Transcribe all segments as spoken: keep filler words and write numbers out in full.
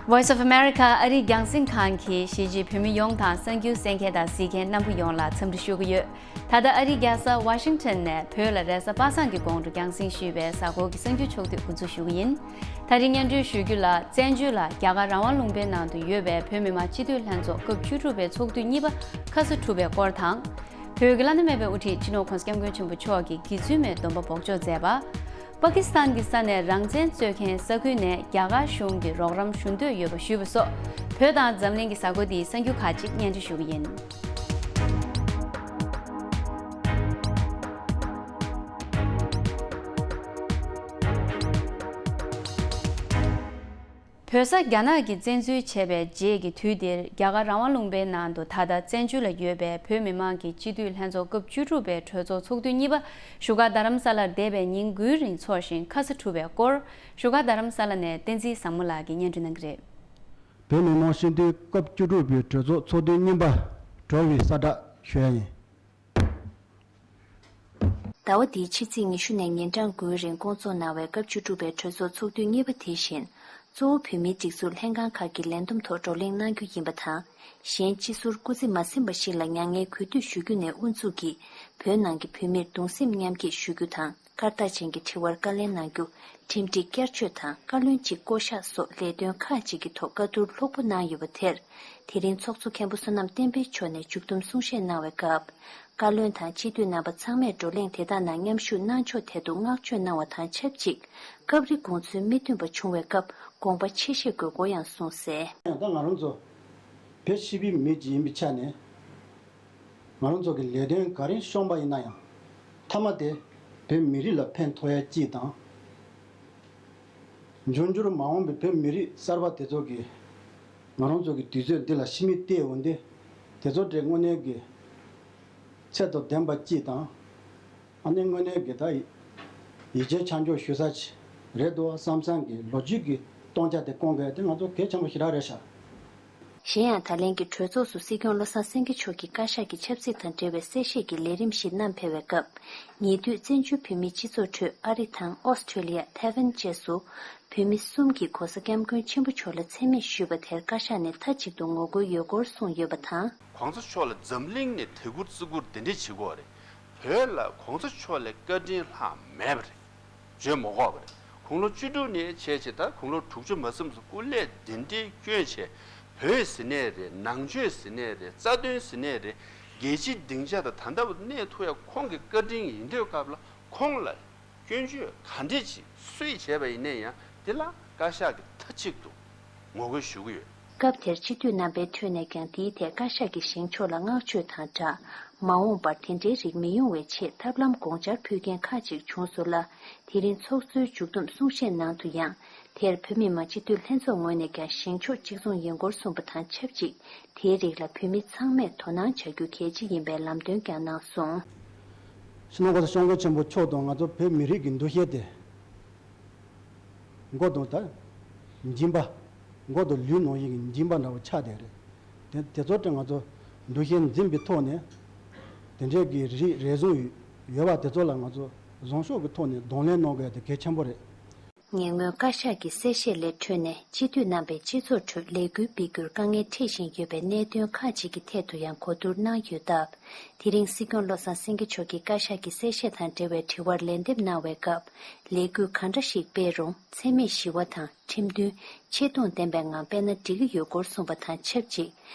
Voice of America ཨ་རིའི་རྒྱང་སྲིང་ཁང་གིས་གཞིས་བྱེས་བོད་མི་ཡོངས་དང་གསར་འགྱུར་གསན་མཁན་དང་གཟིགས་མཁན་རྣམ་པ་ཡོངས་ལ་འཚམས་འདྲི་ཞུ་གི་ཡོད། ད་ལྟ་ཨ་རིའི་རྒྱལ་ས་ཝ་ཤིང་ཊོན་ནས་བོད་ལ་རེས་གཟའ་པ་སངས་ཀྱི་གོང་དུ་རྒྱང་སྲིང་ཞུས་པའི་གཟའ་འཁོར་གྱི་གསར་འགྱུར་ཕྱོགས་བསྡུས་འགོ་འཛུགས་ཞུ་གི་ཡིན། ད་རིང་སྙན་སྒྲོན་ཞུ་རྒྱུ་ལ། བཙན་བྱོལ་ལ་རྒྱ་གར་རང་དབང་ལུང་པའི་ནང་དུ་ཡོད་པའི་བོད་མི་མང་སྤྱི་འཐུས་ལྷན་ཚོགས་སྐབས་བཅུ་དྲུག་པའི་ཚོགས་དུས་གཉིས་པ་ཁ་ས་གྲུབ་པའི་སྐོར་དང་། བོད་ཀྱི་བླ་ན་མེད་པའི་དབུ་ཁྲིད་སྤྱི་ནོར་༸གོང་ས་༸སྐྱབས་མགོན་ཆེན་པོ་མཆོག་གིས་དགེ་ཚུལ་མའི་སྡོམ་པ་འབོགས་ཆོག་མཛད་པ། པ་ཀི་སི་ཐན་གྱི་ས་ནས་རང་བཙན་རྩོད་མཁན་ས་ཁུལ་ནས་རྒྱ་གར་གཞུང་གི་རོགས་རམ་ཞུ་འདོད་ཡོད་པ་ཞུས་པ་སོགས། བོད་དང་འཛམ་གླིང་གི་གཟའ་འཁོར་འདིའི་གསར་འགྱུར་ཁག་ཅིག་སྙན་སྒྲོན་ཞུ་གི་ཡིན། བོད་ས་རྒྱ་ནག་གིས་བཙན་འཛུལ་བྱས་པའི་རྗེས་ཀྱི་དུས་འདིར། རྒྱ་གར་རང་དབང་ལུང་པའི་ནང་དུ་ད་ལྟ་བཙན་བྱོལ་ལ་ཡོད་པའི་བོད་མི་མང་གི་སྤྱི་འཐུས་ལྷན་ཚོགས་སྐབས་བཅུ་དྲུག་པའི་གྲོས་ཚོགས་ཚོགས་དུས་གཉིས་པ་བཞུགས་སྒར་རྡ་རམ་ས་ལར་འདས་པའི་ཉིན་དགུའི་རིང་འཚོགས་ཤིང་ཁ་ས་གྲུབ་པའི་སྐོར། བཞུགས་སྒར་རྡ་རམ་ས་ལ་ནས་བསྟན་འཛིན་བཟང་མོ་ལགས་ཀྱིས་སྙན་སྒྲོན་གནང་གི་རེད། བོད་མི་མང་སྤྱི་འཐུས་སྐབས་བཅུ་དྲུག་པའི་གྲོས་ཚོགས་ཚོགས་དུས་གཉིས་པ་གྲོལ་བའི་གསལ་བསྒྲགས་ཞུ་ཡ་ཡིན། ཟླ་བ་འདིའི་ཕྱི་ཚེས་ཉི་ཤུ་ནས་ཉིན་གྲངས་དགུའི་རིང་བསྐོང་ཚོགས་གནང་བའི་སྐབས་བཅུ་དྲུག་པའི་གྲོས་ཚོགས་ཚོགས་དུས་གཉིས་པ་དེ་བཞིན། གཙོ་བོ་བོད་མིའི་སྒྲིག་འཛུགས་ལྷན་ཁང་ཁག་གི་ལས་བསྡོམས་ཐོག་བགྲོ་གླེང་གནང་རྒྱུ་ཡིན་པ་དང་། གཞན་སྤྱི་ཟུར་སྐུ་ཚེ་མ་ཟིན་པ་ཞིག་ལ་མྱ་ངན་གུས་འདུད་ཞུ་རྒྱུ་ནས་དབུ་འཛུགས་ཀྱིས། བོད་ནང་གི་བོད་མིར་གདུང་སེམས་མཉམ་སྐྱེད་ཞུ་རྒྱུ་དང་། སྐར་རྟགས་ཅན་གྱི་དྲི་བར་བཀའ་ལན་གནང་རྒྱུ། ཁྲིམས་སྒྲིག་བསྐྱར་བཅོས་དང་བཀའ་བློན་གཅིག་བསྐོ་གཞག་སོགས་ལས་དོན་ཁག་ཅིག་གི་ཐོག་བཀའ་བསྡུར་ལྷུག་པོ་གནང་ཡོད་པ་དེར། དེ་རིང་ཚོགས་གཙོ་མཁན་པོ་བསོད་ནམས་བསྟན་འཕེལ་མཆོག་ནས་མཇུག་བསྡོམས་གསུང་བཤད་གནང་བའི་སྐབས། བཀའ་བློན་དང་སྤྱི་འཐུས་རྣམ་པ་ཚང་མས་བགྲོ་གླེང་དེ་དག་ནང་མཉམ་ཞུགས་གནང་ཕྱོགས་ཐད་དུ་བསྔགས་བརྗོད་གནང་བ་དང་ཆབས་ཅིག་སྐབས་རེ་དགོངས་ཚུལ་མི་མཐུན་པ་བྱུང་བའི་སྐབས་དགོངས་པ་ཆེ་བཞེས་དགོས་སྐོར་ཡང་གསུངས་གསལ། ཡང་ད་ང་རང་ཚོ་བོད་སྤྱི་པའི་མི་ཅིག་ཡིན་པའི་ཆ་ནས། ང་རང་ཚོ་གི་ལས་དོན་ག་རེ་བཤོམས་པ་ཡིན་ན་ཡང་། མཐའ་མ་དེ་བོད་མི་རིགས་ལ་ཕན་ཐོགས་ཡ་གཅིག་དང་། འབྱུང་འགྱུར་མ་འོངས་པའི་བོད་མི་རིགས་གསར་པ་དེ་ཚོ་གི་ང་རང་ཚོ་གི་དུས་ཚོད་འདི་ལ་ཕྱི་མིག་བལྟས་འོང་དུས། དེ་ཚོ་དེ་དངོས་གནས་ཀྱི་ཚད་དང་ལྡན་པ་གཅིག་དང་། ཨ་ནི་དངོས་གནས་ཀྱི་ད་ཡིད་ཆེས་ཆ་འཇོག་ཞུ་ས་ཅིག་རེད་འདུག་བསམ་བསམ་གྱི་ལོ་རྒྱུས་ཀྱི་སྟོང་ཆ་དེ་སྐོང་དགོས་དེ་ང་ཚོ་གལ་ཆེན་པོ་ཞེ་དྲག་རེད་ཤག་གཞན་ཡང་ད་ལན་གྱི་གྲོས་ཚོགས་སུ་སྲིད་སྐྱོང་བློ་བཟང་སེང་གེ་མཆོག་གིས་བཀའ་ཤག་གི་ཆབ་སྲིད་དང་འབྲེལ་བའི་གསལ་བཤད་ཀྱི་ལས་རིམ་ཞིག་བསྣམས་ཕེབས་པའི་སྐབས། ཉེ་དུས་བཙན་བྱོལ་བོད་མིའི་སྤྱི་ཚོགས་ཁྲོད་ཨ་རི་དང་ཨོ་སི་ཁྲེ་ལི་ཡ། ཐའེ་ཝན་བཅས་སུ་བོད་མི་གསུམ་གྱིས་༸གོང་ས་༸སྐྱབས་མགོན་ཆེན་པོ་མཆོག་ལ་མཚན་སྨད་ཞུས་པ་དེར་བཀའ་ཤག་ནས་མཐའ་གཅིག་ཏུ་ངོ་རྒོལ་ཡོད་སྐོར་གསུངས་ཡོད་པ་དང་། ༸གོང་ས་མཆོག་ལ་འཛམ་གླིང་ནས་དད་བཀུར་བརྩི་བཀུར་འདི་འདྲས་བྱེད་དགོས་རེད། བོད་ལ་༸གོང་ས་མཆོག་ལས་བཀའ་དྲིན་ལྷག་མེད་པ་རེད། བརྗོད་མ་དགོས་པ་རེད། དགུང་ལོ་བཅུ་དྲུག་ནས་བྱས་བྱས་ད་དགུང་ལོ་དྲུག་ཅུ་མ་ཟིན་ཙམ་སྐུ་ལས་འདི་འདྲའི་བསྐྱོན་བྱས། བོད་ཟེར་ནའི་རེད། ནང་ཆོས་ཟེར་ནའི་རེད། རྩ་དོན་ཟེར་ནའི་རེད། རྒྱལ་སྤྱིའི་སྡིངས་ཆ་དང་ད་ལྟ་བུ་གནས་ཐུབ་ཡ་ཁོང་གི་བཀའ་དྲིན་ཡིན་དུས་སྐབས་ལ་ཁོང་ལ་སྐྱོན་བརྗོད་ག་འདྲས་ཅིག་སུས་བྱས་པ་ཡིན་ནའི་ཡང་འདི་ལ་བཀའ་ཤག་གིས་མཐའ་གཅིག་ཏུ་ངོ་རྒོལ་ཞུ་གི་ཡོད། སྐབས་དེར་སྤྱི་འཐུས་རྣམ་པའི་ཁྲོད་ནས་ཀྱང་འདིའི་ཐད་བཀའ་ཤག་གིས་བཞེངས་ཕྱོགས་ལ་བསྔགས་བརྗོད་དང་སྦྲགས། མ་འོངས་པར་དེ་འདྲའི་རིགས་མི་ཡོང་བའི་ཆེད་ཐབས་ལམ་དགོངས་འཆར་ཕུལ་མཁན་ཁག་ཅིག་བྱུང་སོང་ལ། དེ་རིང་ཚོགས་གཙོའི་མཇུག་བསྡོམས་གསུང་བཤད་ནང་དུ་ཡང་། དེར་བོད་མི་མང་སྤྱི་འཐུས་ལྷན་ཚོགས་ངོས་ནས་ཀྱང་བཞེངས་ཕྱོགས་གཅིག་མཚུངས་ཡིན་སྐོར་གསུངས་པ་དང་ཆབས་ཅིག་དེའི་རིགས་ལ་བོད་མི་ཚང་མས་དོ་སྣང་བྱ་རྒྱུ་གལ་ཆེ་ཡིན་པའི་ལམ་སྟོན་ཀྱང་གནང་སོང་། སྤྱི་ནོར་༸གོང་ས་༸སྐྱབས་མགོན་ཆེན་པོ་མཆོག་དང་ང་ཚོ་བོད་མི་རིགས་ཀྱི་འདུ་ཤེས་དེ། མགོ་དང་ད། སྦྱིན་པ། མགོ་དང་ལུས་ནང་བཞིན་གྱི་སྦྱིན་པ་འདྲ་བོ་ཆགས་བསྡད་རེད། དེ་དེ་ཚོ་དེ་ང་ཚོ་འདུ་ཤེས་འཛིན་པའི་ཐོག་ནས། དེ་འདྲའི་གི་རིགས་རེ་ཟུང་ཡོད་པ་དེ་ཚོ་ལ་ང་ཚོ་བཟང་ཕྱོགས་ཀྱི་ཐོག་ནས་གདོང་ལེན་གནང་དགོས་ཡ་དེ་གལ་ཆེན་པོ་རེད། ཉེ་སྔོན་བཀའ་ཤག་གི་གསལ་བཤད་ལས་འཕྲོས་ནས་སྤྱི་འཐུས་རྣམ་པས་སྤྱི་ཚོགས་ཁྲོད་ལས་འགུལ་སྤེལ་རྒྱུར་དཀའ་ངལ་འཕྲད་བཞིན་ཡོད་པའི་གནད་དོན་ཁག་ཅིག་གི་ཐད་དུ་ཡང་གོ་བསྡུར་གནང་ཡོད་སྟབས། དེ་རིང་སྲིད་སྐྱོང་བློ་བཟང་སེང་གེ་མཆོག་གིས་བཀའ་ཤག་གི་གསལ་བཤད་དང་འབྲེལ་བའི་དྲི་བར་ལན་འདེབས་གནང་བའི་སྐབས། ལས་འགུལ་གང་འདྲ་ཞིག་སྤེལ་རུང་མཚན་སྨད་ཞི་བ་དང་ཁྲིམས་མཐུན། ཆེ་མཐོང་ལྡན་པའི་ངང་སྤེལ་ན་འགྲིག་གི་ཡོད་སྐོར་གསུངས་པ་དང་ཆབས་ཅིག་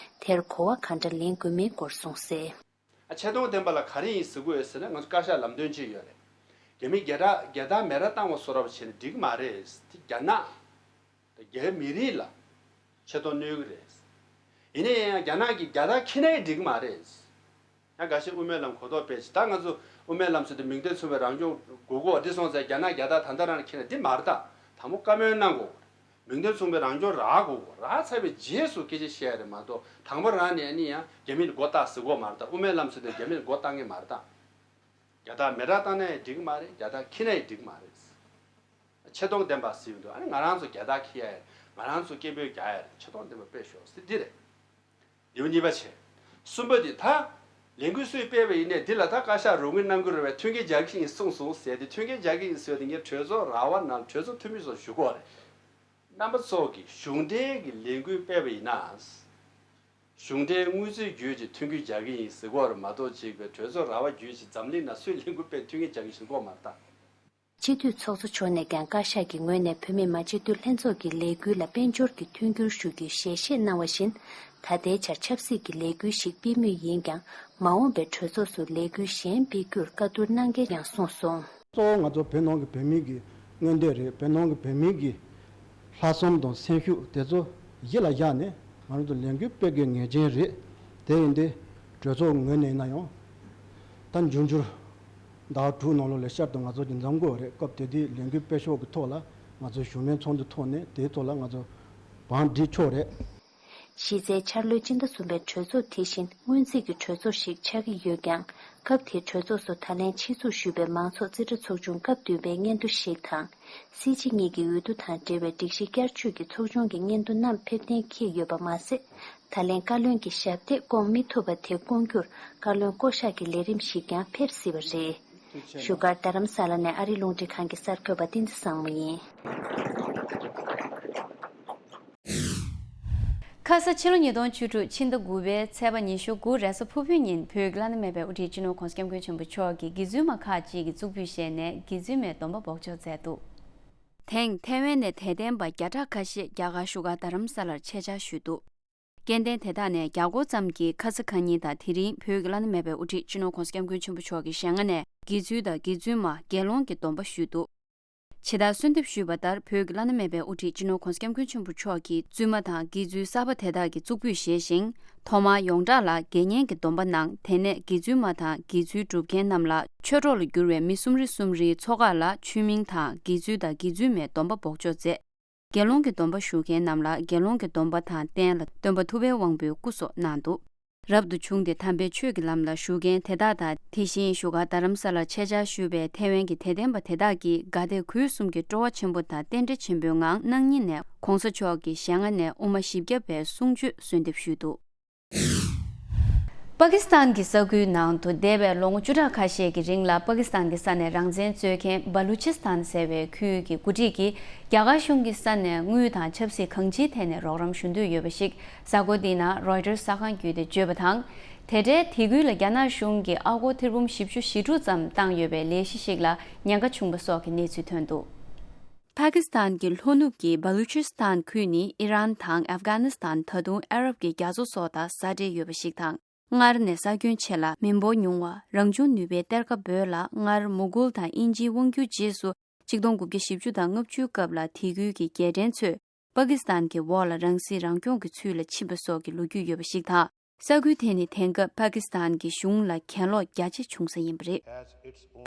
དེར་གོ་བ་གང་འདྲ་ལེན་དགོས་མིན་སྐོར་གསུངས་གསལ། ཆེ་མཐོང་ལྡན་པ་ལ་ག་རེ་ཡིན་ཟེར་དགོས་ཡོད་ཟེར་ན་ང་ཚོ་བཀའ་ཤག་ལམ་སྟོན་ཅིག་ཡོད་རེད། རྒྱ་མི་རྒྱལ་དར་རྒྱལ་དར་མེ་ར་བཏང་བ་བཟོ་འདྲ་བ་བྱས་ན་འགྲིག་གི་མ་རེད། དེ་རྒྱ་ནག་དང་རྒྱ་མི་རིགས་ལ་ཆེ་མཐོང་གནོད་ཀྱི་རེད། ཡིན་ན་ཡང་རྒྱ་ནག་གིས་རྒྱལ་དར་འཁྱེར་ན་ཡང་འགྲིག་གི་མ་རེད། ཡང་འགའ་ཤས་དབུ་མའི་ལམ་གོ་རྟོགས་སྤེལ་ཅིག་ད་ང་ཚོ་དབུ་མའི་ལམ་ཟེར་དུས་མིང་དོན་མཚུངས་པའི་རང་སྐྱོང་དགོས་གོ་འདི་སོང་ཙང་རྒྱ་ནག་རྒྱལ་དར་ད་ལྟ་རང་འཁྱེར་ན་འདི་མ་རེད་ད། དང་པོ་བཀའ་མོལ་གནང་དགོས། མིང་དོན་མཚུངས་པའི་རང་སྐྱོང་རག་དགོས། རག་ཚར་བའི་རྗེས་སུ་སྐད་ཆ་བཤད་ཡ་རེད་མ་གཏོགས་དང་པོ་རང་ནས་ནི་ཡང་རྒྱ་མི་ལ་མགོ་བཏགས་ཟེར་གོ་མ་རེད་ད། དབུ་མའི་ལམ་ཟེར་དུས་རྒྱ་མི་ལ་མགོ་བཏགས་ངེས་མ་རེད་ད། རྒྱ་དར་མེ་ར་བཏང་ན་ཡང་འགྲིག་གི་མ་རེད། རྒྱ་དར་འཁྱེར་ན་ཡང་འགྲིག་གི་མ་རེད། ཆེ་མཐོང་ལྡན་པ་ཟེར་ཡོང་དུས་ཨ་ནི་ང་རང་ཚོ་རྒྱ་དར་འཁྱེར་ཡ་ཡ་རེད། ང་རང་ཚོ་སྐད་འབོད་རྒྱག་ཡ་རེད། ཆེ་མཐོང་ལྡན་པ་དཔེ་ཤོག་ཟེར་འདི་རེད། ལེའུ་གཉིས་པ་བྱས། གསུམ་པ་འདི་ད། ལས་འགུལ་སུས་སྤེལ་བ་ཡིན་ནའི་འདི་ལ་ད་བཀའ་ཤག་རོགས་དངུལ་གནང་གི་རེད་པས་མཐུན་རྐྱེན་སྦྱར་གྱི་ཡིན་གསུངས་སོང་ཟེར་ཏེ་མཐུན་རྐྱེན་སྦྱར་གྱི་ཡིན་ཟེར་ཏེ་ངས་གྲོས་ཚོགས་ར་བ་ནང་གྲོས་ཚོགས་འཐུས་མི་ཚོར་ཞུ་གི་ཡོད་རེད། རྣམ་པ་ཚོ་གིས་གཞུང་འབྲེལ་གྱི་ལས་འགུལ་སྤེལ་བ་ཡིན་ན། གཞུང་འབྲེལ་དངུལ་རྩིས་བརྒྱུད་ཀྱི་མཐུན་འགྱུར་རྒྱག་གི་ཡིན་ཟེར་གྱི་ཡོད་རེད་མ་གཏོགས། གཅིག་པའི་གྲོས་ཚོགས་ར་བ་བརྒྱུད་ཀྱི་འཛམ་གླིང་ནང་སུས་ལས་འགུལ་སྤེལ་མཐུན་རྐྱེན་རྒྱག་གི་ཡིན་ཟེར་གྱི་ཡོད་མ་རེད་ད། སྤྱི་འཐུས་ཚོགས་གཙོ་མཆོག་ནས་ཀྱང་བཀའ་ཤག་གི་ངོས་ནས་བོད་མི་མང་སྤྱི་འཐུས་ལྷན་ཚོགས་ཀྱི་ལས་འགུལ་ལ་དཔལ་འབྱོར་གྱི་མཐུན་འགྱུར་ཞུ་རྒྱུའི་ཞལ་བཞེས་གནང་བ་བཞིན། ད་ལྟའི་ཆར་ཆབ་སྲིད་ཀྱི་ལས་འགུལ་ཞིག་སྤེལ་མུས་ཡིན་ཀྱང་། མ་འོངས་པའི་གྲོས་ཚོགས་སུ་ལས་འགུལ་གཞན་སྤེལ་རྒྱུར་བཀའ་བསྡུར་གནང་གལ་ཡང་གསུངས་སོང་། གཙོ་བོ་ང་ཚོ་བོད་ནང་གི་བོད་མི་གི་མངོན་འདོད་རེད། བོད་ནང་གི་བོད་མི་གི་ལྷག་བསམ་དང་སེམས་ཤུགས་དེ་ཚོ་གཞི་ལ་བཞག་ནས་ང་རང་ཚོ་ལས་འགུལ་སྤེལ་དགོས་ངེས་ཅན་རེད། དེ་ཡིན་དུས་གྲོས་ཚོགས་ངོས་ནས་ཡིན་ན་ཡང་ད་འབྱུང་འགྱུར་ཟླ་བ་དྲུག་ནང་ལོགས་ལ་བསྐྱར་དུ་ང་ཚོ་གི་འཛོམས་དགོས་རེད། སྐབས་དེ་དུས་ལས་འགུལ་སྤེལ་ཕྱོགས་ཀྱི་ཐོག་ལ་ང་ཚོ་ཞུ་མེད་ཚོགས་འདུ་ཐོག་ནས་དེའི་ཐོག་ལ་ང་ཚོ་བང་སྒྲིག་ཆོག་རེད། གཞི་རྩའི་འཆར་ལོའི་སྤྱི་ཟླ་གསུམ་པའི་གྲོས་ཚོགས་དེ་བཞིན་སྔོན་རྩིས་ཀྱི་གྲོས་ཚོགས་ཤིག་ཆགས་ཀྱི་ཡོད་ཀྱང་། སྐབས་དེའི་གྲོས་ཚོགས་སུ་ད་ལན་ཆེད་འཛུགས་ཞུས་པའི་མང་ཚོགས་རྩིས་ཁྲ་ཚོགས་ཆུང་སྐབས་བདུན་པའི་སྙན་ཐོ་ཞིག་དང་། སྲིད་སྤྱི་གཉིས་ཀྱི་འོས་བསྡུ་དང་འབྲེལ་བའི་སྒྲིག་གཞི་བསྐྱར་བཅོས་ཀྱི་ཚོགས་ཆུང་གི་སྙན་ཐོ་རྣམས་ཕེབས་གཏན་འཁེལ་ཡོད་པ་མ་ཟད། ད་ལན་བཀའ་བློན་གྱི་ཞབས་སྟེགས་བསྐོང་མི་ཐུབ་པ་དེ་བསྐོང་རྒྱུར་བཀའ་བློན་བསྐོ་གཞག་གི་ལས་རིམ་ཞིག་ཀྱང་ཕེབས་སྲིད་པ་རེད། བཞུགས་སྒར་རྡ་རམ་ས་ལ་ནས་ཨ་རིའི་རླུང་འཕྲིན་ཁང་གི་གསར་འགོད་པ་བསྟན་འཛིན་བཟང་མོ་ཡིན། ཁ་ས་ཕྱི་ལོ་ཉིས་སྟོང་བཅུ་དྲུག་ཕྱི་ཟླ་དགུ་པའི་ཚེས་པ་ཉི་ཤུ་དགུ་རེས་གཟའ་ཕུར་བུའི་ཉིན་བོད་ཀྱི་བླ་ན་མེད་པའི་དབུ་ཁྲིད་སྤྱི་ནོར་༧གོང་ས་༧སྐྱབས་མགོན་ཆེན་པོ་མཆོག་གིས་དགེ་ཚུལ་མ་ཁག་ཅིག་གི་གཙུག་ཕུད་བཞེས་ནས་དགེ་ཚུལ་མའི་སྡོམ་པ་འབོགས་ཆོག་མཛད་འདུག་དེང་ཐའེ་ཝན་ནས་དད་ལྡན་པ་བརྒྱ་ཕྲག་ཁ་ཤས་རྒྱ་གར་བཞུགས་སྒར་རྡ་རམ་ས་ལར་ཆེད་བཅར་ཞུས་འདུག་སྐྱེ་ལྡན་དེ་དག་ནས་བརྒྱ་སྐོར་ཙམ་གྱིས་ཁ་ས་ཁ་ཉིན་དང་དེ་རིང་བོད་ཀྱི་བླ་ན་མེད་པའི་དབུ་ཁྲིད་སྤྱི་ནོར་༧གོང་ས་༧སྐྱབས་མགོན་ཆེན་པོ་མཆོག་གི་ཞལ་སྔ་ནས་དགེ་ཚུལ་དང་དགེ་ཚུལ་མ་དགེ་སློང་གི་སྡོམ་པ་ཞུས་འདུག་ཇི་ལྟར་གསོལ་འདེབས་ཞུས་པ་ལྟར། བོད་ཀྱི་བླ་ན་མེད་པའི་དབུ་ཁྲིད་སྤྱི་ནོར་༧གོང་ས་༧སྐྱབས་མགོན་ཆེན་པོ་མཆོག་གིས་བཙུན་མ་དང་དགེ་ཚུལ་གསར་པ་དེ་དག་གི་གཙུག་ཕུད་བཞེས་ཤིང་། ཐོག་མར་ཡོངས་གྲགས་ལ་དགེ་བསྙེན་གྱི་སྡོམ་པ་གནང་། དེ་ནས་དགེ་ཚུལ་མ་དང་དགེ་ཚུལ་སྒྲུབ་མཁན་རྣམས་ལ་ཆོས་གྲོགས་ལ་གྱུར་བའི་མི་སུམ་རེ་སུམ་རེའི་ཚོགས་ཁག་ལ་ཆོས་མིང་དང་དགེ་ཚུལ་དང་དགེ་ཚུལ་མའི་སྡོམ་པ་འབོགས་ཆོག་མཛད། དགེ་སློང་གི་སྡོམ་པ་ཞུ་མཁན་རྣམས་ལ་དགེ་སློང་གི་སྡོམ་པ་དང་རྟེན་ལ་སྟོན་པ་ཐུབ་པའི་དབང་པོའི་སྐུ་སོགས་གནང་འདུག་རབ་ཏུ་བྱུང་སྟེ་དམ་པའི་ཆོས་ཀྱི་ལམ་ལ་ཞུགས་མཁན་དེ་དག་དང་། དེ་བཞིན་བཞུགས་སྒར་རྡ་རམ་ས་ལར་ཆེད་བཅར་ཞུས་པའི་ཐའེ་ཝན་གྱི་དད་ལྡན་པ་དེ་དག་གིས་དགའ་དད་གུས་གསུམ་གྱི་སྤྲོ་བ་ཆེན་པོ་དང་རྟེན་འབྲེལ་ཆེན་པོའི་ངང་། གནངས་ཉིན་ནས་༧གོང་ས་མཆོག་གི་ཞལ་སྔ་ནས་དབུ་མ་བཞི་བརྒྱ་པའི་གསུང་ཆོས་གསོལ་འདེབས་ཞུས་འདུག་པ་ཀི་སི་ཐན་གྱི་ས་ཁུལ་ནང་དུ་འདས་པའི་ལོ་ངོ་བཅུ་ཕྲག་ཁ་ཤས་ཀྱི་རིང་ལ་པ་ཀི་སི་ཐན་གྱི་ས་ནས་རང་བཙན་རྩོད་མཁན་སྦ་ལུ་ཆི་སི་ཐན་ཟེར་བའི་ཁུལ་གྱི་འགོ་ཁྲིད་ཀྱིས་རྒྱ་གར་གཞུང་གི་ས་ནས་དངུལ་དང་ཆབ་སྲིད་གང་ཅིའི་ཐད་ནས་རོགས་རམ་ཞུ་འདོད་ཡོད་པ་ཞིག་གཟའ་འཁོར་འདིའི་ནང་རོའི་ཊར་གསར་ཁང་བརྒྱུད་དེ་བརྗོད་པ་དང་། དེ་འབྲེལ་དེ་ཁུལ་ལ་རྒྱ་ནག་གཞུང་གིས་ཨ་སྒོར་ཐེར་འབུམ་བཞི་བཅུ་ཞེ་དྲུག་ཙམ་བཏང་ཡོད་པའི་ལས་གཞི་ཞིག་ལ་ཉེན་ཁ་བྱུང་པ་སོགས་ཀྱི་གནས་ཚུལ་ཐོན་འདུག་པ་ཀི་སི་ཐན་གྱི་ལྷོ་ནུབ་ཀྱི་སྦ་ལུ་ཆི་སི་ཐན་ཁུལ་ནི་ཨི་རན་དང་ཨབ་གྷ་ནི་སི་ཐན། ད་དུང་ཨ་རབ་ཀྱི་རྒྱ་མཚོ་སོགས་དང་ས་འབྲེལ་ཡོད་པ་ཞིག་དང་། སྔར་ནས་ས་ཁྱོན་ཆེ་ལ་མི་འབོར་ཉུང་བ། རང་བྱུང་ནུས་པའི་གཏེར་ཁ་འབོད་ལ། སྔར་མོ་གུལ་དང་དབྱིན་ཇིའི་དབང་སྒྱུར་རྗེས་སུ་ཆིག་སྟོང་དགུ་བརྒྱ་བཞི་བཅུ་དང་ལྔ་བཅུའི་སྐབས་ལ་དེ་ཁུལ་གྱི་རྒྱལ་ཕྲན་ཚོས་པ་ཀི་སི་ཐན་གྱི་འོག་ལ་རང་སྲིད་རང་སྐྱོང་གི་ཚུལ་ལ་ཕྱིན་པ་སོགས་ཀྱི་ལོ་རྒྱུས་ཡོད་པ་ཞིག་དང་། ས་ཁུལ་དེ་ནི་དེང་སྐབས་པ་ཀི་སི་ཐན་གྱི་གཞུང་ལ་གྱེན་ལོག་རྒྱ་ཆེ་བྱུང་ས་ཡིན་པ་རེད།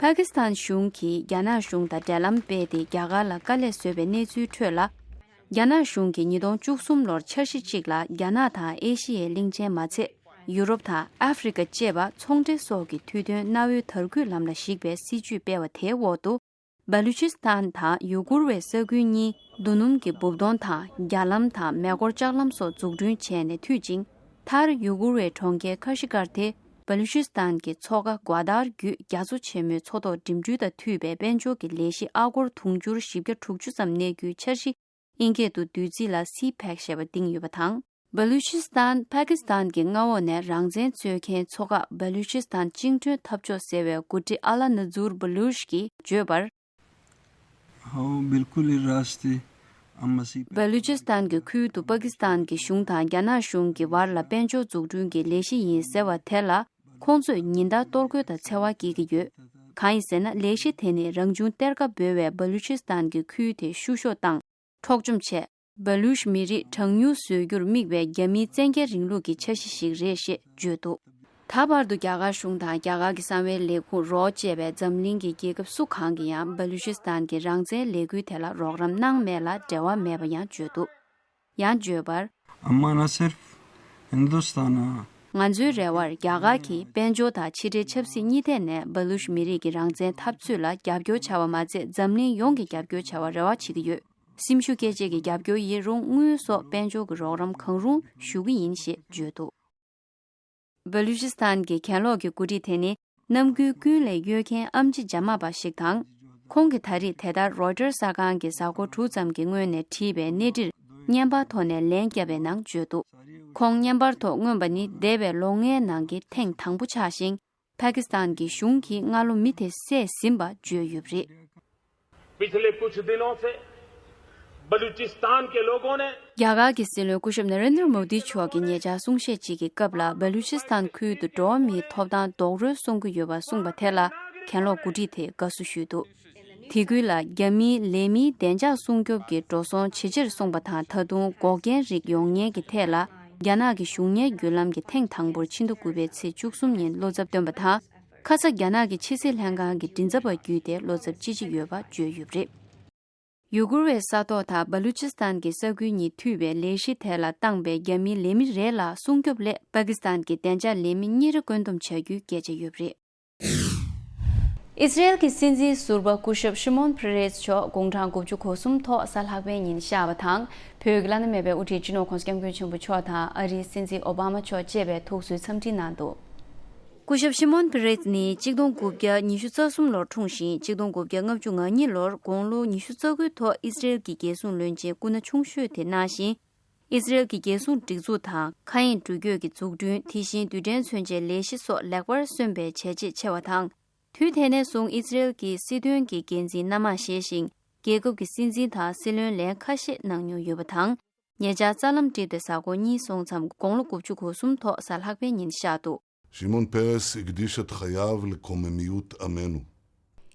པ་ཀི་སི་ཐན་གཞུང་གིས་རྒྱ་ནག་གཞུང་དང་འབྲེལ་ལམ་སྤེལ་ཏེ་རྒྱ་གར་ལ་དཀའ་ལས་བཟོས་པའི་གནས་ཚུལ་ཁྲོད་ལ། རྒྱ་ནག་གཞུང་གིས་ཉིས་སྟོང་བཅུ་གསུམ་ལོར་འཆར་གཞི་གཅིག་ལ་རྒྱ་ནག་དང་ཨེ་ཤི་ཡའི་གླིང་ཆེན་མ་ཚད། ཡུ་རོབ་དང་ཨ་ཧྥེ་རི་ཁ་བཅས་པ་ཚོང་འབྲེལ་སོགས་ཀྱི་མཐུད་དོན་གནའ་བོའི་དར་སྐུད་ལམ་ལ་གཞིགས་པའི་སྲིད་ཇུས་སྤེལ་བ་དེའི་འོག་ཏུ། སྦ་ལུ་ཆི་སི་ཐན་དང་ཡུ་གུར་བའི་ས་ཁུལ་གཉིས་རྡོ་སྣུམ་གྱི་སྦུབས་དོང་དང་། རྒྱ་ལམ་དང་མེ་འཁོར་ལྕགས་ལམ་སོགས་འཛུགས་སྐྲུན་བྱས་ནས་མཐུད་ཅིང་། མཐར་ཡུ་གུར་བའི་གྲོང་ཁྱེར་ཁ་ཤི་གར་དེ་སྦ་ལུ་ཆི་སི་ཐན་གྱི་མཚོ་ཁ་གོ་དར་བརྒྱུད་རྒྱ་མཚོ་ཆེན་མོའི་མཚོ་ཐོག་འགྲིམ་འགྲུལ་དང་མཐུད་པའི་དཔལ་འབྱོར་གྱི་ལས་གཞི་ཨ་སྒོར་དུང་ཕྱུར་བཞི་བརྒྱ་དྲུག་ཅུ་ཙམ་གནས་རྒྱུའི་འཆར་གཞི་ཨིན་སྐད་དུ་བསྡུས་ཚིག་ལ་སི་ཕེག་ཞེས་པ་བཏིང་ཡོད་པ་དང་། སྦ་ལུ་ཆི་སི་ཐན་པ་ཀི་སི་ཐན་གྱི་མངའ་འོག་ནས་རང་བཙན་རྩོད་མཁན་ཚོ་ཁག་སྦ་ལུ་ཆི་སི་ཐན་བཅིངས་འགྲོལ་འཐབ་ཕྱོགས་ཟེར་བའི་འགོ་ཁྲིད་ཨ་ལ་ན་ཛུར་སྦ་ལུཤ་གིས་བརྗོད་པར། ཧོ་བིལ་ཀུལ་ཨི་རཱས་ཏི་ཨ་མ་སི་པ། སྦ་ལུ་ཅི་སི་ཐན་གྱི་ཁུལ་དུ་པ་ཀི་སི་ཐན་གྱི་གཞུང་དང་རྒྱ་ནག་གཞུང་གི་བར་ལ་དཔལ་འབྱོར་འཛུགས་སྐྲུན་གྱི་ལས་གཞི་ཡིན་ཟེར་བ་དེ་ལ། ཁོང་ཚོས་ཉིན་ལྟར་གཏོར་རྒོལ་དང་འཚེ་བ་སྐྱེལ་གྱི་ཡོད། གང་ཡིན་ཟེར་ན། ལས་གཞི་དེ་ནི་རང་བྱུང་གཏེར་ཁ་འབོལ་བའི་སྦ་ལུ་ཅི་སི་ཐན་གྱི་ཁུལ་དེ་བཤུ་གཞོག་དང་། འཕྲོག་བཅོམ་བྱས། སྦ་ལུཤ་མི་རིགས་གྲངས་ཉུང་བཟོ་རྒྱུར་དམིགས་པའི་རྒྱ་མིའི་བཙན་རྒྱལ་རིང་ལུགས་ཀྱི་འཆར་གཞི་ཞིག་རེད་ཞེས་བརྗོད་འདུག་ད་བར་དུ་རྒྱ་གར་གཞུང་དང་རྒྱ་གར་གྱི་གསང་བའི་ལས་ཁུངས་རོགས་བཅས་པའི་འཛམ་གླིང་གི་རྒྱལ་ཁབ་སུ་གང་གིས་ཡང་སྦ་ལུ་ཅི་སི་ཐན་གྱི་རང་བཙན་ལས་འགུལ་དེ་ལ་རོགས་རམ་གནང་མེད་ལ་འབྲེལ་བ་མེད་པ་ཡང་བརྗོད་འདུག་ཡང་བརྗོད་པར། हमारा सिर्फ हिंदुस्तान ང་ཚོའི་རེ་བར་རྒྱ་གར་གྱིས་དཔལ་འབྱོར་དང་ཕྱི་འབྲེལ་ཆབ་སྲིད་གཉིས་ཐད་ནས་སྦ་ལུཤ་མི་རིགས་ཀྱི་རང་བཙན་འཐབ་རྩོད་ལ་རྒྱབ་སྐྱོར་བྱ་བ་མ་ཚད་འཛམ་གླིང་ཡོངས་ཀྱིས་རྒྱབ་སྐྱོར་བྱ་བར་རེ་བ་བྱེད་ཀྱི་ཡོད། སེམས་ཤུགས་སྐྱེད་བྱེད་ཀྱི་རྒྱབ་སྐྱོར་ཡིན་རུང་དངུལ་སོགས་དཔལ་འབྱོར་གྱི་རོགས་རམ་གང་རུང་ཞུ་གི་ཡིན་ཞེས་བརྗོད་འདུག་སྦ་ལུ་ཅི་སི་ཐན་གྱི་གྱེན་ལོག་གི་འགོ་ཁྲིད་དེ་ནི་རྣམ་ཀུན་ཀུན་ལས་གཡོལ་མཁན་ཨམ་ཆི་འཇབ་མ་པ་ཞིག་དང་། ཁོང་གིས་ད་རེས་དེ་ལྟར་རོའི་ཊར་གསར་ཁང་གིས་གཟའ་འཁོར་དྲུག་ཙམ་གྱི་སྔོན་ནས་བྲིས་པའི་གནས་འདྲིར་བརྙན་པར་ཐོག་ནས་ལན་བརྒྱབ་པའི་ནང་བརྗོད་འདུག་ཁོང་བརྙན་པར་ཐོག་མངོན་པ་ནི་འདས་པའི་ལོ་ལྔའི་ནང་གི་ཐེངས་དང་པོ་ཆགས་ཤིང་། པ་ཀི་སི་ཐན་གྱི་གཞུང་གིས་སྔ་ལོ་མི་དེ་བསད་ཟིན་པ་བརྗོད་ཡོད་པ་རེད། पिछले कुछ दिनों से बलूचिस्तान के लोगों ने རྒྱ་གར་གྱི་སྲིད་བློན་སྐུ་ཞབས་ནཱ་རེན་དྲ་མོ་དི་མཆོག་གིས་ཉེ་ཆར་གསུང་བཤད་ཅིག་གི་སྐབས་ལ་བ་ལུ་ཅི་སི་ཐན་ཁུལ་དུ་འགྲོ་བ་མིའི་ཐོབ་ཐང་རྡོག་རོལ་སོང་གི་ཡོད་པ་གསུངས་པ་དེ་ལ་གྱེན་ལོག་འགོ་ཁྲིད་དེ་དགའ་བསུ་ཞུས་འདུག་དེ་ཁུལ་ལ་རྒྱ་མིའི་ལས་མིའི་བདེ་འཇགས་སྲུང་སྐྱོབ་ཀྱི་འགྲོ་སོང་ཇེ་ཆེར་སོང་པ་དང་། ད་དུང་འགོག་རྐྱེན་རིགས་ཡོང་ཉེན་གྱི་ཐད་ལ་རྒྱ་ནག་གི་གཞུང་གཉེར་བརྒྱུད་ལམ་གྱིས་ཐེངས་དང་པོར་ཕྱི་ཟླ་དགུ་པའི་ཚེས་བཅུ་གསུམ་ཉིན་བློ་འཚབ་བཏོན་པ་དང་། ཁ་ས་རྒྱ་ནག་གི་ཕྱི་སྲིད་ལྷན་ཁང་གི་མགྲིན་ཚབ་པ་བརྒྱུད་དེ་བློ་འཚབ་ཅི་ཆེ་ཡོད་པ་བརྗོད་ཡོད་པ་རེད། ཡུ་གུར་བའི་ས་ཐོག་དང་བ་ལུ་ཅི་སི་ཐན་གྱི་ས་ཁུལ་གཉིས་མཐུད་པའི་ལས་གཞི་དེ་ལ་བཏང་པའི་རྒྱ་མིའི་ལས་མི་རེ་ལ་སྲུང་སྐྱོབ་སླད་པ་ཀི་སི་ཐན་གྱི་བདེ་འཇགས་ལས་མི་གཉིས་རེ་བཀོད་འདོམས་བྱ་རྒྱུའི་སྐད་ཆ་ཡོད་པ་རེད། ཨི་སི་རེལ་གྱི་སྲིད་འཛིན་ཟུར་པ་སྐུ་ཞབས་ཤི་མོན་ཕེ་རེས་མཆོག་དགུང་གྲངས་དགུ་བཅུ་གོ་གསུམ་ཐོག་གཟའ་ལྷག་པའི་ཉིན་གཤེགས་པ་དང་། བོད་ཀྱི་བླ་ན་མེད་པའི་དབུ་ཁྲིད་སྤྱི་ནོར་༸གོང་ས་༸སྐྱབས་མགོན་ཆེན་པོ་མཆོག་དང་ཨ་རིའི་སྲིད་འཛིན་ཨོ་བྷ་མ་མཆོག་བཅས་པས་ཐུགས་གསོའི་འཚམས་འདྲི་གནང་འདུག་སྐུ་ཞབས་ཤི་མོན་ཕེ་རེས་ནི་གཅིག་སྟོང་དགུ་བརྒྱ་ཉི་ཤུ་རྩ་གསུམ་ལོར་འཁྲུངས་ཤིང་། གཅིག་སྟོང་དགུ་བརྒྱ་ལྔ་བཅུ་ང་གཉིས་ལོར་དགུང་ལོ་ཉི་ཤུ་རྩ་དགུའི་ཐོག་ཨི་སི་རེལ་གྱི་རྒྱལ་སྲུང་བློན་ཆེན་སྐུ་ན་ཆུང་ཤོས་དེ་གནང་ཞིང་། ཨི་སི་རེལ་གྱི་རྒྱལ་སྲུང་སྒྲིག་འཛུགས་དང་། མཁའ་དབྱིངས་འགྲུལ་སྐྱོད་ཀྱི་འཛུགས་སྐྲུན། དེ་བཞིན་རྡུལ་ཕྲན་མཚོན་ཆའི་ལས་གཞི་སོགས་ལེགས་པར་སོན་པའི་བྱས་རྗེས་ཆེ་བ་དང་། དུས་དེ་ནས་བཟུང་ཨི་སི་རེལ་གྱི་སྲིད་དོན་གྱི་འགན་འཛིན་སྣ་མང་བཞེས་ཤིང་། རྒྱལ་ཁབ་ཀྱི་སྲིད་འཛིན་དང་སྲིད་བློན་ལན་ཁ་ཤས་གནང་མྱོང་ཡོད་པ་དང་། ཉེ་ཆར་རྩ་ལམ་བསྒྲིགས་ཏེ་གཟའ་འཁོར་གཉིས་སོང་མཚམས་དགུང་ལོ་དགུ་བཅུ་གོ་གསུམ་ཐོག་གཟའ་ལྷག་པའི་ཉིན་གཤེགས་འདུག་ཤི་མོན་པེ་རེས་ཨིག་དི་ཤད་ཁ་ཡ་ཝ་ལ་ཁོ་མེ་མི་ཡུད་ཨ་མེ་ནུ།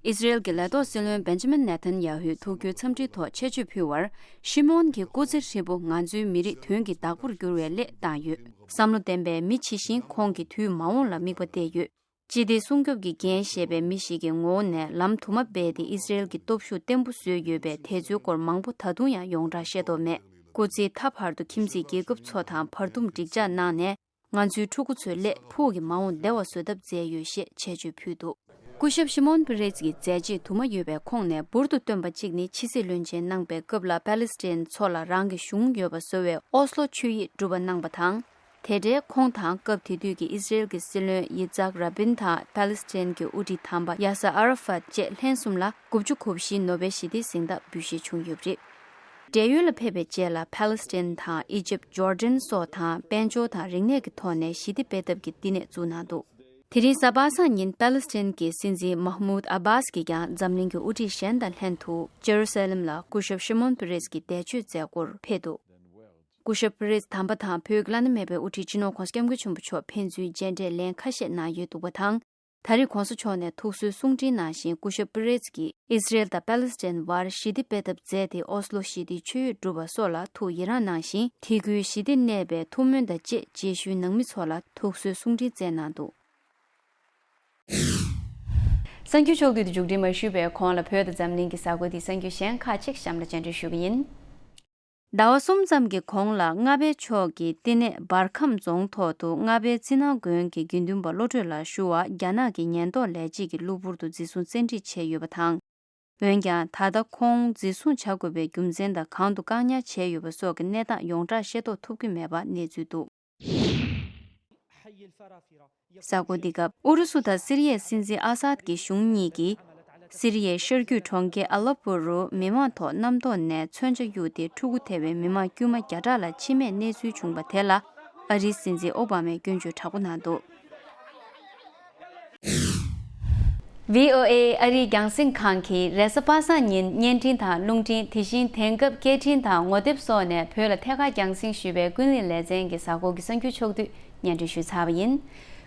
ཨི་སི་རེལ་གྱི་ལས་ཐོག་སྲིད་བློན་བེན་ཇི་མིན་ནེ་ཐན་ཡ་ཧུས་ཐུགས་རྒྱུད་འཚམས་འདྲིའི་ཐོག་ཆེད་བརྗོད་ཕུལ་བར། ཤི་མོན་གྱི་སྐུ་ཚེ་ཧྲིལ་པོ་ང་ཚོའི་མི་རིགས་དོན་གྱི་བདག་པོར་འགྱུར་བའི་སླད་བཏང་ཡོད། བསམ་བློ་ལྡན་པའི་མི་ཇི་བཞིན་ཁོང་གིས་དུས་མ་འོངས་ལ་དམིགས་པ་གཏད་ཡོད། སྤྱི་བདེ་སྲུང་སྐྱོབ་ཀྱི་འགན་བཞེས་པའི་མི་ཞིག་གི་ངོ་བོ་ནས་ལམ་དུ་མ་སྦས་ཏེ་ཨི་སི་རེལ་གྱི་སྟོབས་ཤུགས་བརྟན་པོ་བཟོས་ཡོད་པས། དེ་ཚོའི་སྐོར་མང་པོ་ད་དུང་ཡང་ཡོངས་གྲགས་ཤེས་རྟོགས་མེད། སྐུ་ཚེའི་མཐའ་བར་དུ་ཁྱིམ་མཚེས་རྒྱལ་ཁབ་ཚོ་དང་བར་འདུམ་འགྲིག་འཇགས་གནང་ནས། ང་ཚོའི་ཕྲུ་གུ་ཚོའི་སླད་ཕུགས་ཀྱི་མ་འོངས་བདེ་བ་བཟོ་ཐབས་མཛད་ཡོད་ཞེས་ཆེད་བརྗོད་ཕུལ་འདུག་སྐུ་ཞབས་ཤི་མོན་ཕེ་རེས་ཀྱི་མཛད་རྗེས་དུ་མ་ཡོད་པའི་ཁོངས་ནས་འབུར་དུ་བཏོན་པ་གཅིག་ནི། ཕྱི་སྲིད་བློན་ཆེན་གནང་པའི་སྐབས་ལ་པ་ལི་སི་ཐན་མཚོ་ལ་རང་གི་གཞུང་ཡོད་པ་བཟོ་བའི་ཨོ་སློ་ཆོད་ཡིག་གྲུབ་པ་གནང་པ་དང་། དེ་འབྲེལ་ཁོང་དང་སྐབས་དེ་དུས་ཀྱི་ཨི་སི་རེལ་གྱི་སྲིད་བློན་ཡི་ཙག་ར་བིན་དང་པ་ལི་སི་ཐན་གྱི་དབུ་ཁྲིད་དམ་པ་ཡ་སར་ཨ་ར་ཧྥད་བཅས་ལྷན་གསུམ་ལ་དགུ་བཅུ་གོ་བཞི་ནོ་བེལ་ཞི་བདེའི་གཟེངས་རྟགས་འབུལ་བཞེས་བྱུང་ཡོད་པ་རེད། བགྲེས་ཡོལ་ལ་ཕེབས་པའི་རྗེས་ལ་པ་ལི་སི་ཐན་དང་ཨི་ཇིབ། ཇོར་ཌན་སོགས་དང་དཔལ་འབྱོར་དང་རིག་གནས་ཀྱི་ཐོག་ནས་ཞི་བདེ་སྤེལ་ཐབས་ཀྱི་བསྟི་གནས་བཙུགས་གནང་འདུག་དེ་རིང་གཟའ་པ་སངས་ཉིན་པ་ལི་སི་ཐན་གྱི་སྲིད་འཛིན་མཱ་ཧ་མུད་ཨ་བྷཱས་ཀྱིས་ཀྱང་འཛམ་གླིང་གི་དབུ་ཁྲིད་གཞན་དང་ལྷན་དུ་ཇེ་རུ་སཱ་ལེམ་ལ་སྐུ་ཞབས་ཤི་མོན་པེ་རེས་ཀྱི་འདས་མཆོད་མཛད་སྒོར་ཕེབས་འདུག་སྐུ་ཞབས་པེ་རེས་དམ་པ་དང་བོད་ཀྱི་བླ་ན་མེད་པའི་དབུ་ཁྲིད་སྤྱི་ནོར་༸གོང་ས་༸སྐྱབས་མགོན་ཆེན་པོ་མཆོག་ཕན་ཚུན་མཇལ་འཕྲད་ལན་ཁ་ཤས་གནང་ཡོད་འདུག་པ་དང་། ད་རེས་༸གོང་ས་མཆོག་ནས་ཐུགས་གསོའི་གསུང་འཕྲིན་གནང་བཞིན། སྐུ་ཞབས་པེ་རེས་ཀྱིས་ཨི་སི་རེལ་དང་པ་ལི་སི་ཐན་བར་ཞི་བདེ་སྤེལ་ཐབས་མཛད་དེ། ཨོ་སློ་ཞི་བདེའི་ཆོད་ཡིག་གྲུབ་པ་སོགས་ལ་ཐུགས་ཡི་རངས་གནང་ཞིང་། དེ་ཁུལ་ཞི་བདེ་གནས་པའི་ཐུགས་སྨོན་དང་བཅས་རྗེས་ཤུལ་ནང་མི་ཚོ་ལ་ཐུགས་གསོའི་གསུང་འཕྲིན་བསྩལ་གནང་འདུག་གསར་འགྱུར་ཕྱོགས་བསྡུས་དེ་མཇུག་སྒྲིལ་མ་ཞུས་པའི་གོང་ལ། བོད་དང་འཛམ་གླིང་གི་གཟའ་འཁོར་འདིའི་གསར་འགྱུར་གཞན་ཁག་ཅིག་གཤམ་ལ་སྤྱན་འབུལ་ཞུ་གི་ཡིན། ཟླ་བ་གསུམ་ཙམ་གྱི་གོང་ལ་མངའ་བདག་མཆོག་གི་བསྟི་གནས་འབར་ཁམས་རྫོང་ཐོག་ཏུ་མངའ་བདག་ཚེ་ནང་དགོན་གྱི་དགེ་འདུན་པ་བློ་གྲོས་ལགས་ཞུ་བ་རྒྱ་ནག་གི་ཉེན་རྟོག་ལས་བྱེད་ཀྱིས་གློ་བུར་དུ་འཛིན་བཟུང་བཙན་ཁྲིད་བྱས་ཡོད་པ་དང་། འོན་ཀྱང་ད་ལྟ་ཁོང་འཛིན་བཟུང་བྱ་དགོས་པའི་རྒྱུ་མཚན་དང་། གང་དུ་བཀག་ཉར་བྱས་ཡོད་པ་སོགས་ཀྱི་གནས་སྟངས་ཡོངས་གྲགས་ཤེས་རྟོགས་ཐུབ་ཀྱི་མེད་པ་གནས་ཚུལ་འདུག་གཟའ་འཁོར་འདི་སྐབས་ཨུ་རུ་སུ་དང་སི་རི་ཡའི་སྲིད་འཛིན་ཨ་སཱད་ཀྱི་གཞུང་གཉིས་ཀྱིས། སི་རི་ཡའི་ཤར་རྒྱུད་གྲོང་ཁྱེར་ཨ་ལེ་པོ་རུ་མི་མང་ཐོག་གནམ་ཐོག་ནས་མཚོན་ཆ་གཡུགས་ཏེ། ཕྲུ་གུ་ཐེ་བའི་མི་མང་དཀྱུས་མ་བརྒྱ་ཕྲག་ལ་འཆི་རྨས་གནས་ཚུལ་བྱུང་བ་དེ་ལ། ཨ་རིའི་སྲིད་འཛིན་ཨོ་བྷ་མས་སྐྱོན་བརྗོད་དྲག་པོ་གནང་འདུག་ཝི་ཨོ་ཨེ་ཨ་རིའི་རྒྱང་སྲིང་ཁང་གིས་རེས་གཟའ་པ་སངས་ཉིན་བརྙན་འཕྲིན་དང་རླུང་འཕྲིན། དེ་བཞིན་དེང་སྐབས་སྐད་འཕྲིན་དང་ངོ་དེབ་སོགས་ནས་བོད་ལ་ཐད་ཀར་རྒྱང་སྲིང་ཞུས་པའི་ཀུན་གླེང་ལེ་ཚན་གྱི་གཟའ་འཁོར་གྱི་གསར་འགྱུར་ཕྱོགས་བསྡུས་སྙན་སྒྲོན་ཞུས་ཚར་བ་ཡིན།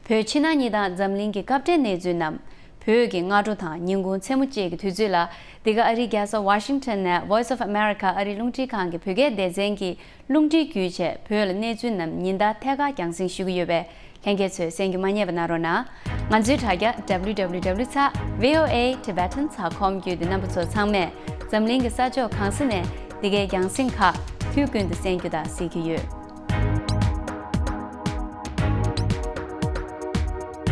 བོད་ཕྱི་ནང་གཉིས་དང་འཛམ་གླིང་གི་སྐབས་འབྲེལ་གནས་ཚུལ་རྣམས། བོད་ཀྱི་སྔ་དྲོ་དང་ཉིན་གུང་མཚན་མོ་བཅས་ཀྱི་དུས་ཚོད་ལ། འདི་ག་ཨ་རིའི་རྒྱལ་ས་ཝ་ཤིང་ཊོན་ནས་Voice of America ཨ་རིའི་རླུང་འཕྲིན་ཁང་གི་བོད་སྐད་སྡེ་ཚན་གྱི་རླུང་འཕྲིན་བརྒྱུད་བཅས་བོད་ལ་གནས་ཚུལ་རྣམས་ཉིན་ལྟར་ཐད་ཀར་རྒྱང་སྲིང་ཞུ་གི་ཡོད་པས། ལྷན་རྒྱས་ཚོས་གསན་རྒྱུ་མ་བསྙེལ་བ་གནང་རོགས་གནང་། ང་ཚོའི་དྲ་རྒྱ་W W W ཚེག་V O A Tibetan ཚེག་com བརྒྱུད་དེ་རྣམ་པ་ཚོ་ཚང་མས་འཛམ་གླིང་གི་ས་ཕྱོགས་གང་ས་ནས་འདི་གའི་རྒྱང་སྲིང་ཁག་དུས་ཀུན་ཏུ་གསན་རྒྱུ་དང་གཟིགས་རྒྱུ་ཡོད།